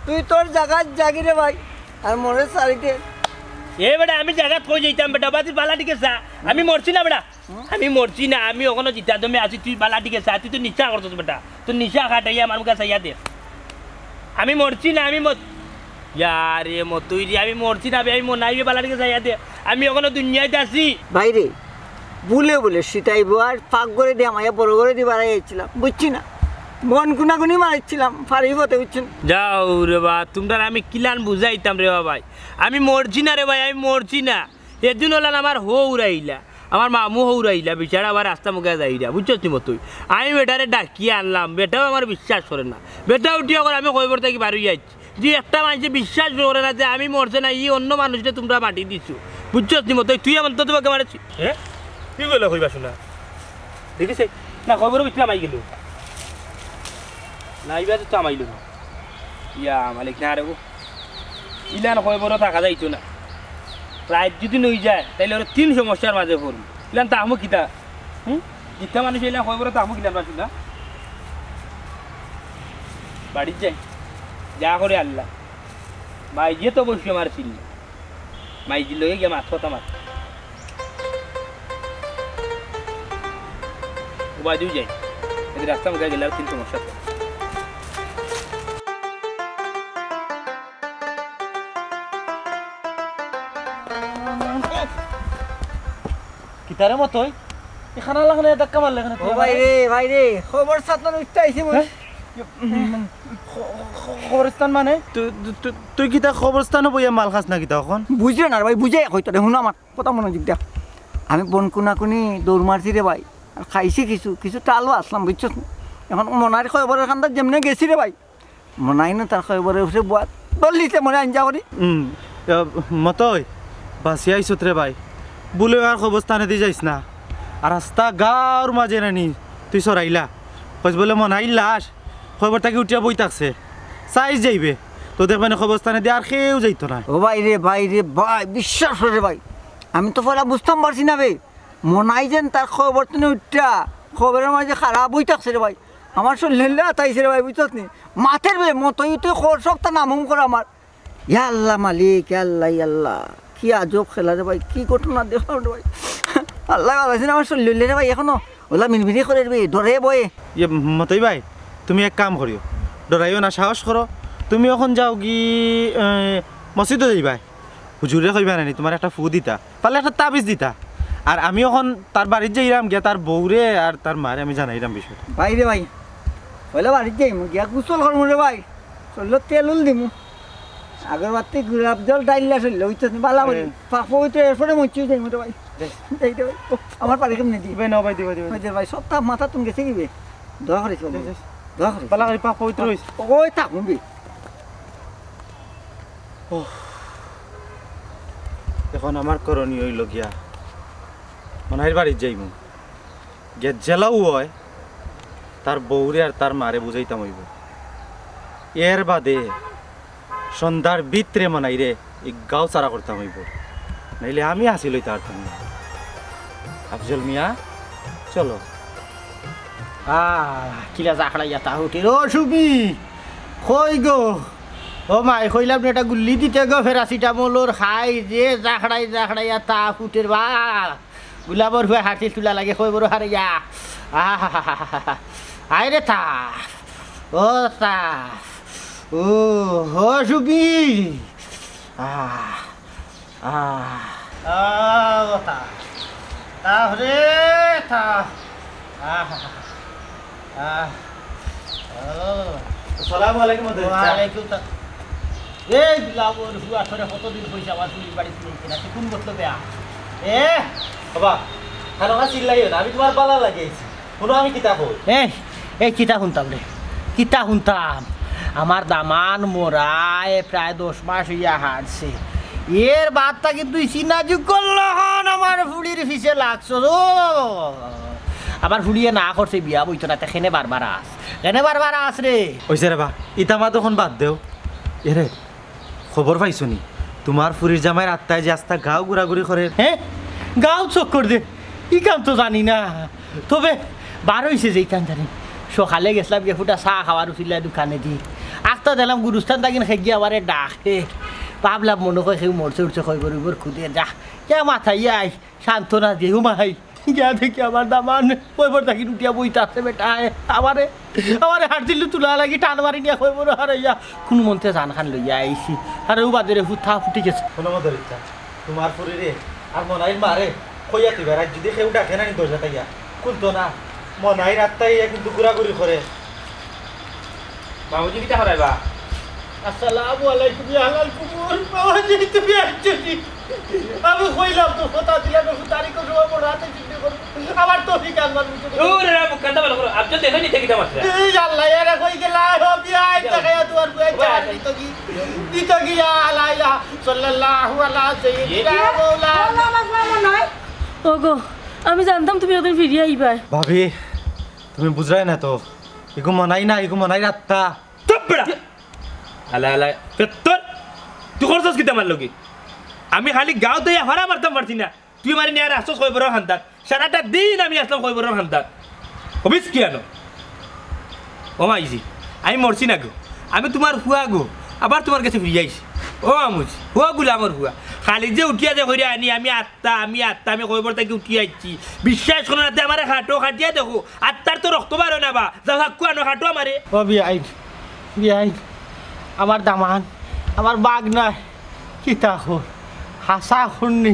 তুই তোর জাগাত যাগি রে ভাই, আর মোরে ছাড়ি দে। এ বেটা, আমি জাগাত কই যাইতাম বেটা? বাতি বালা ঠিক আছে, আমি মরছি না বেটা। হুম? আমি মরছি না, আমি অখনো জিতা দমে আছি, তুই বালা ঠিক আছে, তুই তো নিশা করছস বেটা, তোর নিশা খাটাইয়া আমার মুখে চাইয়া দে। আমি মরছি না, আমি মর-, ইয়া রে মতই রে, আমি মরছি না বে, আমি মনাই বে, বালা ঠিক আছে, চাইয়া দে। আমি অখনো দুনিয়াত আছি। ভাই রে, ভুলে ভুলে সিতাই বুয়ার পাক করে দিয়া মাইয়া বড় করে দিবার আইছিলাম, বুঝছি না। মন গুনাগুনি মারিছিলাম, ফারি পথে, বুঝছি না। যাও রে বা, তোমরারে আমি কিলান বুঝাইতাম রে বা ভাই। আমি মরছি না রে ভাই, আমি মরছি না। এদিন ওলান আমার হউ উড়াইলা, আমার মামু হউ উড়াইলা, বিচারা আবার রাস্তা মুখে যাইরা, বুঝছস নি মতই? আমি বেটারে ডাকিয়া আনলাম, বেটাও আমার বিশ্বাস করে না। বেটা উঠিয়া কর আমি কইবর থাকি বারই আইছি। যে একটা মানষে বিশ্বাস করে না যে আমি মরছে না, ই অন্য মানুষরে তোমরা মাটি দিছো। বুঝছস নি মতই, তুই আমার তো তোমাকে মারেছি। এ? কি কইলা কইবা শুনা? দেখিস এই? না, খবরও বিছলাম আই গেল। না, এবার তো আমাইল না। ইয়া মালিক, না রে গো। ইলান খবরও থাকা যাইতো না। রাইত যদি নই যায়, তাইলে ওরা তিন সমস্যার মাঝে পড়বো। ইলান তা আমু কিতা? হুম? কিতা মানুষ ইলান খবরও তা আমু কিলান পারছি না। বাড়িত যাই। যা করে আল্লাহ। ভাই, যে তো বসে আমার ছিল। মাইজির লগে গিয়া মাত কথা মাত। উবাইদু যাই। এদের রাস্তা মুখে গেলে আর তিন সমস্যা তো। কিতারে মতই? এখানে লাগানে ধাক্কা মারলে এখানে ও তুই ভাই আমার রে, ভাই রে, খবর সাতনার উঠতে আইছি মুই। হ্যাঁ? খ-, খ-, খবরস্থান মানে? তুই, তুই, তুই, তুই কিতা খবরস্থানো বইয়া মাল খাস না কিতা অখন? বুঝরে না রে ভাই, বুঝে কইতো রে, হুনো আমার কথা মনোযোগ দিয়া। আমি বন কুনাকুনি দৌড় মারছি রে ভাই, আর খাইছি কিছু, কিছু টালও আসলাম, বুঝছস নি? এখন মনাইর খবরের খান্দাত যেমনে গেছি রে ভাই, মনাই না তার খবরে উঠে বুয়া বললিতে মনে আঞ্জা করি। হুম, আহ, মতই, বাঁচিয়া আইছত রে ভাই, ভুলে আর খবরস্থানে দি যাইস না। আর রাস্তা গাঁওর মাঝে নানি, তুই সরাইলা। কইস বলে মনাইর লাশ, খবর থাকি উঠিয়া বই থাকছে। চাইস যাইবে, তো দেখবে না খবরস্থানে দি আর কেউ যাইতো না। ও ভাই রে, ভাই রে, ভাই, বিশ্বাস করে ভাই, আমি তো পয়লা বুঝতাম পারছি না বে। মনাই যেন তার খবর তো উঠা, খবরের মাঝে খারাপ হই থাকছে রে ভাই। আমার শরীরে আতাইছে রে ভাই, বুঝছস নি? মাতের বে, মতই তুই খবর সবটা নামুম কর আমার। ইয়া আল্লাহ মালিক, ইয়া আল্লাহ, ইয়া আল্লাহ। কি আজব খেলা রে ভাই, কি ঘটনা দেখলাম রে ভাই। আল্লাহ বাঁচাইছে না আমার শরীরে রে ভাই, এখনো ওলা মিনমিনি করে রে ভাই, ডরে বয়ে। ইয়ে মতই ভাই, তুমি এক কাম করিও, ডরাইও না, সাহস করো। তুমি অখন যাও গি, এ, মসজিদো যাইবায়। হুজুরে কইবা নানি, তুমার একটা ফু দিতা, পারলে একটা তাবিজ দিতা। আর আমি অখন তার বাড়িত যাইরাম, গিয়া তার বউরে আর তার মারে আমি জানাইরাম বিষয়টা। ভাই রে ভাই, পয়লা বাড়িত যাইমু, গিয়া গোসল করমু রে ভাই, শরীলো তেল উল দিমু, আগরবাতি গোলাপ জল ডাইল্লা শরীলো, ওই তো বালা করি, হ্যাঁ। পাক পবিত্র, এরপরে মসজিদো যাইমু রে ভাই। যাই। যাই রে ভাই, ও, আমার পারে কেমনে দি? দিবে না ভাই, দিবে, দিবে। ওই যে ভাই, সব তাপ মাথা তুমি গেছে কি বে? দোয়া করিস বাবা। যাই, যাই। দোয়া করিস। বালা করি পাক পবিত্র হইস। ওই থাক, হুনবি। ওহ। এখন আমার করণীয় অইলো গিয়া মনাইর বাড়িত যাইমু। গিয়া যেলাউ অয়, তার বউরে আর তার মারে বুঝাইতাম অইবো। এর বাদে সন্ধ্যার ভিতরে মনাইরে ই গাঁও ছাড়া করতাম অইবো, নাইলে আমি হাসিল অইতাম পারতাম না। আফজল মিয়া, চলো। আহ, কিলা জাখড়াইয়া তা হুটির। ও সুবি, কই গো? ও মাই, কইলাম না একটা গুল্লি দিতে গো, প্যারাসিটামলর খাই যে জাখড়াই জাখড়াইয়া তা হুটির বা। গোলাপর ফুয়া হাসিল তুলা লাগে, কই বড় হারাইয়া। আহা, আয় রে তা। ও তা। ও, ও সুবি। আহ। আহ। আহ, তা। তা রে, তা। আহ। আহ। ও। আসসালামু আলাইকুম, মদরিচ্ছা। ওয়ালাইকুম সালাম। এই গোলাপর ফুয়া, তোরে কতদিন কইছি আমার ফুলির বাড়িত লইতে না, তুই কোন মতলবে আ? এ? বাবা, খানো খা চিল্লাইও না, আমি তুমার বালা লাগি আইছি। হুনো আমি কিতা কই। এই, এই কিতা হুনতাম রে? কিতা হুনতাম? আমার দামান মরায় প্রায় দশ মাস অইয়া হারছে। এর বাদ থাকি তুই চিনা যুগ করলো হন আমার ফুড়ির পিছে লাগছস। ও, আমার ফুড়িয়ে না করছে বিয়া বইতো না, তে কেনে বারবার আস? কেনে বারবার আস রে? অইছে রে বা, ইতা মাত অখন বাদ দেও। এরে, খবর পাইছো নি? তুমার ফুড়ির জামাইর আত্মায় যে আস্তা গাঁও ঘুরাঘুরি করে। হে? গাঁও চক্কর দে? ই কাম তো জানি না। তবে বার অইছে যেইখান জানি। সকালে গেছলাম গিয়া ফুটা চা খাওয়ার উছিলায় দোকানেদি। আস্তা দেখলাম গুরুস্থান থাকি নে কেগিয়ে আমারে ডাকে। ভাবলাম মনো কয় কেউ মরছে উঠছে, কয় গরিবর খুদে যা। কে মাথায় আই, সান্ত্বনা দে, ও মাই। গিয়া দেখি আমার দামান, কবর থাকি উঠিয়া বইতা আছে বেটায়। আমারে, আমারে হারজিল্লু তুলা লাগি টান মারি নিয়া কবরো হারাইয়া কুনু মন্তে জান খান লইয়া আইছি। আর ও বাদে রে ফুটা ফুটি গেছে। হুনো মদরিচ্ছা, তুমার ফুড়িরে আর মনাইর মারে কইয়া দিবা, রাইত যদি কেউ ডাকে না নি দরজা থাকি, খুলতো না। মনাইর আত্মায় কিন্তু ঘুরাঘুরি করে। বাবুজি কিতা করাইবা? আসসালামু আলাইকুম, ইয়া আহলাল কুবুর। বাবাজি, তুমি আইছো নি? আমি কইলাম তো, কথা দিলাম তো, তারিখ করবো, আমার রাতে চিন্তা করবো। আমার তো ঠিক আনবার ভিতরে। দূর রে, মুখ কান্দা ভালো করো। আফজল দেখে নিতে কিতা মাত্রা? এই আল্লাহ, এরা কই গেলা? ও বিয়াই, দেখাইয়া তোমার বুয়াই। দিত কি? দিত কি? ইয়া আলা ইলা, সাল্লাল্লাহু আলা সাইয়্যিদিনা মাওলানা। আল্লাহ, আমার ফুয়া মনাই। ওগো, আমি জানতাম তুমি একদিন ফিরিয়া আইবায়। ভাবি, তুমি বুঝরায় না তো, ইগু মনাই না, ইগু মনাইর আত্মা। চুপ বেটা। আলা আলা, ফেত্তর। তুই করছস কিতা আমার লগে? আমি খালি গাঁওত আইয়া ফাড়া মারতাম পারছি না। তুই আমারে নিয়া রাখছস কয়বরর কান্দাত। সারাটা দিন আমি আছলাম কয়বরর কান্দাত। হবিস কিয়ানো? ও মাইজি, আমি মরছি না গো। আমি তুমার ফুয়া গো। আবার তুমার গেছে ফিরিয়া আইছি। ও মামুজি, ও গুলামর ফুয়া। খালি যে উঠিয়া যে কইরা আনি, আমি আত্মা, আমি আত্মা, আমি কয়বর থাকি উঠিয়া আইছি। বিশ্বাস করো না, তে আমারে কাটো, কাটিয়া দেখো। আত্মার তো রক্ত বার অয় না বা। যাও, হাক্কু আনো, কাটো আমারে। ও বিয়াইন, বিয়াইন, আমার দামান, আমার বাগনায় কিতা কর? হাছা কইরনি,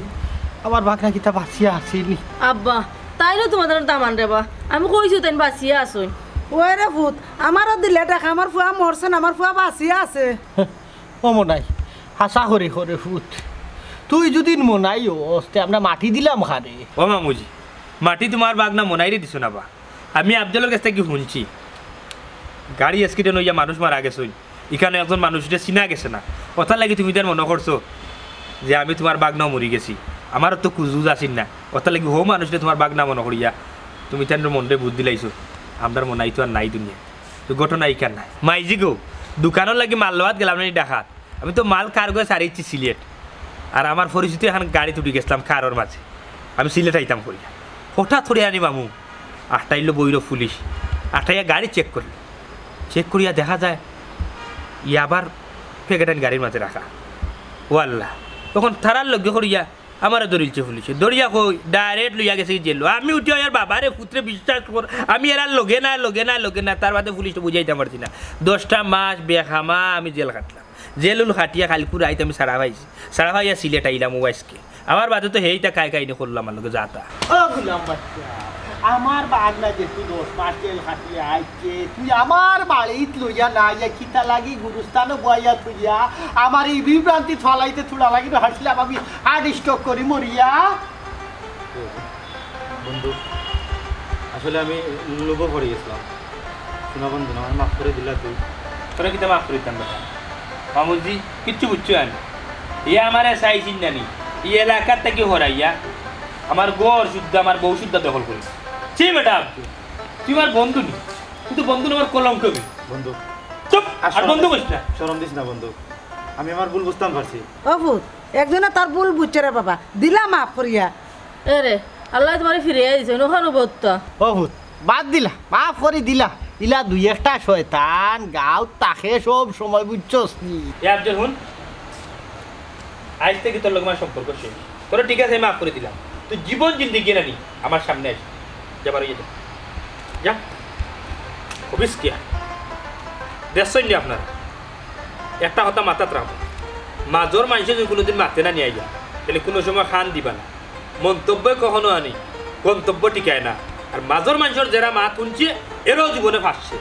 আমার বাগনা কিতা বাচিয়া আছেনি? আব্বা, তাইন তুমার দামান রে বা। আমি কইছি তাইন বাচিয়া আছইন। ওই রে পুত, আমারও দিলে ডাক, আমার ফুয়া মরছে না, আমার ফুয়া বাচিয়া আছে। ও মনাই, হাছা করি কও রে পুত। তুই যুদি মনাই অস, তে আমরা মাটি দিলাম কারে? ও মামুজি, মাটি তুমার বাগনা মনাইরে দিছো না বা। আমি আফজলর গেছ থাকি হুনছি, গাড়ি accident অইয়া মানুষ মারা গেছইন, ইখানো একজন মানুষরে চিনা গেছে না, অতার লাগি তুমি তাইন মনো করছো যে আমি তুমার বাগনাও মরি গেছি। আমারও তো কুজুজ আছিল না, অতার লাগি হউ মানুষরে তুমার বাগনা মনো করিয়া তুমি তাইন মনরে বুঝ দিলাইছো। আমরার মনাই তো আর নাই দুনিয়াত, তো ঘটনা ইখান নায়। মাইজি গো, দোকানর লাগি মাল লওয়াত গেলাম না নি ঢাকাত, আমি তো মাল কার্গোয় সারিছি সিলেট। আর আমার পরিচিত একখান গাড়িত উঠি গেছলাম কারর মাঝে। আমি সিলেট আইতাম করিয়া। হঠাৎ করিয়া আনি মামু, আটকাইলো বইরো পুলিশ। আটকাইয়া গাড়ি check করলো। Check করিয়া দেখা যায়, ইয়াবার packet আনি গাড়ির মাঝে রাখা। ও আল্লাহ, তখন তারার লগে করিয়া আমারে ধরিলছে পুলিশে। ধরিয়া কই, direct লইয়া গেছে জেলো। আমি উঠিয়া কইয়ার, বাবা রে, পুতরে বিশ্বাস কর, আমি এরার লগে না, লগে না, লগে না। তার বাদে পুলিশরে বুঝাইতাম পারছি না। দশটা মাস বেকামা আমি জেল খাটলাম। জেলুল খাটিয়া কাইলকু রাইত আমি ছাড়া পাইছি। ছাড়া পাইয়া সিলেট আইলাম অউ আইজকে। আমার বাদে তো হেইটা কাই কাইনি করলো আমার লগে যাতা। ও গুলাম বাচ্চা, আমার বাগনা যে তুই দশ মাস জেল খাটিয়া আইছে, তুই আমার বাড়িত লইয়া না আইয়া কিতা লাগি গুরুস্থানো বইয়া থইয়া আমার এই বিভ্রান্তি ফালাইতে থুড়া লাগি তো হাসলাম আমি heart stroke করি মরিয়া। বন্ধু, আসলে আমি লোভে পড়ে গেছিলাম। শোনা বন্ধু, আমারে মাফ করি দিলা তুই। তোরে কিতা মাফ করিতাম বেটা? মামুজি, কিচ্ছু বুঝছো না নি। ই আমারে চাইছিল না নি। ই এলাকার থাকি হরাইয়া আমার ঘর শুদ্ধা, আমার বউ শুদ্ধা দখল করিছে। ছি বেটা আব্দুল, তুই আমার বন্ধু নি। তুই তো বন্ধু না, আমার কলঙ্ক বে। বন্ধু, চুপ, আর আর শরম বন্ধু দিস, কইস না। শরম দিস না বন্ধু, আমি আমার ভুল বুঝতাম পারছি। ও পুত, একজনে তার ভুল বুঝছে রে বাবা, দিলা মাফ করিয়া। এরে, আল্লায় তুমারে ফিরাইয়া দিছে, নখানো বত্তা। ও পুত, বাদ দিলা, মাফ করি দিলা। ইলা দুই একটা শয়তান গাঁওত থাকে সব সময়, বুঝছস নি? এ আফজল, হুন, আইজ থাকি তোর লগে আমার সম্পর্ক শেষ। তোরে ঠিক আছে, আমি মাফ করি দিলাম। তুই জীবন জিন্দেগি না নি আমার সামনে আইস। যা, বার অইয়া যা। যা। হবিস কিয়া? দেখছইন নি আপনারা? একটা কথা মাথাত রাখবা। মাজর মানষে যদি কুনুদিন মাতে না নি আইয়া, তাইলে কুনু সময় কান দিবা না। মন্তব্যে কখনো আনি গন্তব্য টিকায় না। আর মাজর মানষর যেরা মাত হুনছে, এরাও জীবনে ফাঁসছে।